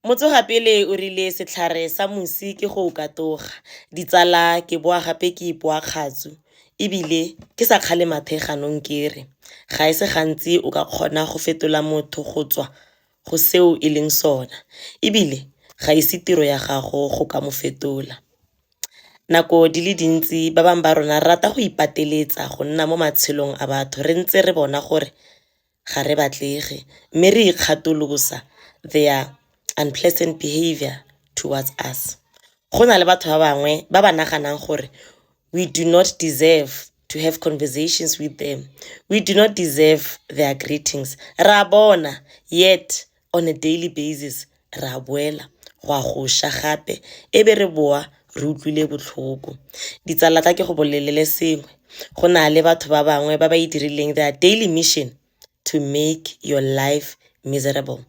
Motsogapele o rile setlhare sa mosi ke go o katoga. Ditsala ke boa gape ke ipoa kgatsu, ebile ke sa kgale mathe ganong ke re, ga e se gantsi o ka kgona go fetola motho go tswa go seo e leng sona, ebile ga e se tiro ya gago go ka mo fetola. Nako di le dintsi ba bangwe ba rona re rata go ipateletsa go nna mo matshelong a batho re ntse re bona gore ga re batlege mme re ikgatholosa their unpleasant behaviour towards us. Go na le batho ba bangwe ba ba naganang gore we do not deserve to have conversations with them, we do not deserve their greetings. Re a bona yet on a daily basis re a boela go a go ša gape e be re boa re utlwile botlhoko. Ditsala tla ke go bolelele sengwe, go na le batho ba bangwe ba ba e dirileng their daily mission to make your life miserable.